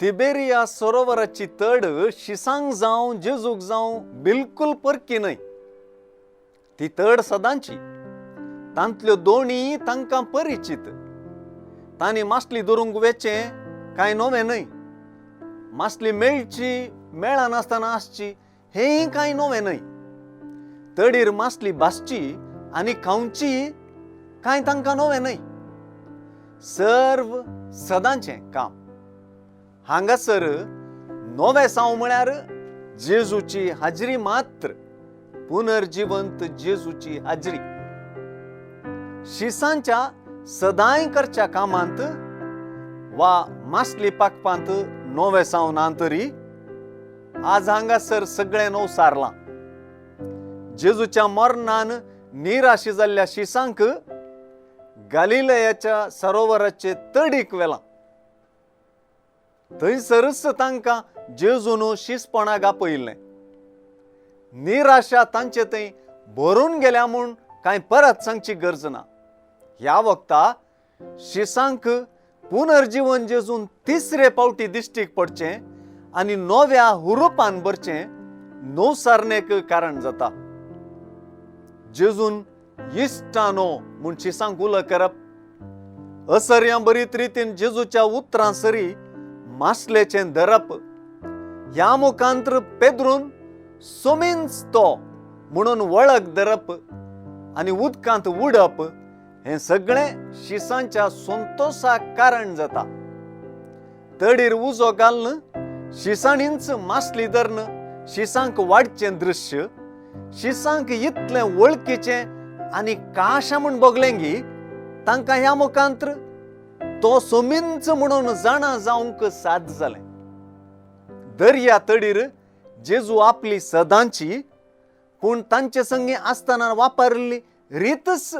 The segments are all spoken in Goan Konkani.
तिबेरिया सरोवराची तड शिसांक जावं जेजूक जावं बिलकुल परकी न्हय. ती तड सदांची, तांतल्यो दोणी तांकां परिचीत. तांणी मासली धरूंक वेचें कांय नवें न्हय, मासली मेळची मेळनासतना आसची हेंय कांय नवें न्हय. तडीर मासली भासची आनी खावची कांय तांकां नवें न्हय. सर्व सदांचें काम. हांगासर नवें साव म्हळ्यार जेजूची हाजरी मात्र, पुनर्जिवंत जेजूची हाजरी. शिसांच्या सदांय करच्या कामांत वा मासली पाकपांत नवें साव ना तरी आज हांगासर सगळें नव सारलां. जेजूच्या मरणान निराशी जाल्ल्या शिसांक गालिलयाच्या सरोवराचे तडीक वेलां. थंयसरच तांकां जेजून शिसपणाक आपयिल्लें. निराशा तांचे थंय भरून गेल्या म्हूण कांय परत सांगची गरज ना. ह्या वखता शिसांक पुनर्जिवन जेजून तिसरे पावटी दिश्टीक पडचें आनी नव्या हुरुपान भरचें नवसारणेक कारण जाता. जेजून इश्टानो म्हूण शिसांक उलो करप, असर्यां बरीत रितीन जेजूच्या उतरां सरी मासलेचें धरप, ह्या मुखांत्र पेद्रून सोमींच तो म्हणून वळख धरप आनी उदकांत उडप हें सगळें शिसांच्या संतोशाक कारण जाता. तडीर उजो घालून शिसांनीच मासली धरून शिसांक वाडचें दृश्य शिसांक इतलें वळखीचें आनी काशा म्हूण भोगलें गी तांकां ह्या मुखांत्र तो सोमींच म्हणून जाणा जावंक साध्य जालें. दर्या तडीर जेजू आपली सदांची पूण तांचे संगी आसतना वापरिल्ली रीतच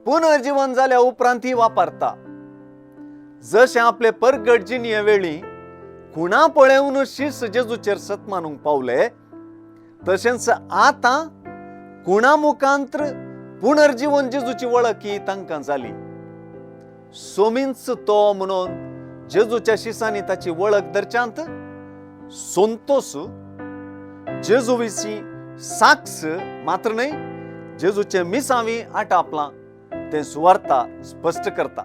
पुनर्जीवन जाल्या उपरांत ती वापरता. जशें आपले परगट जिणये वेळी खुणा पळेवन शीस जेजूचेर सत मानूंक पावले तशेंच आतां खुणा मुखांत्र पुनर्जीवन जेजूची वळख ही तांकां जाली. सोमींच तो म्हणून जेजूच्या शिसांनी ताची वळख धरच्यांत संतोश, जेजू विशीं साक्ष मात्र न्हय जेजूचे मिसावी आटापलां तें सुवार्ता स्पश्ट करता.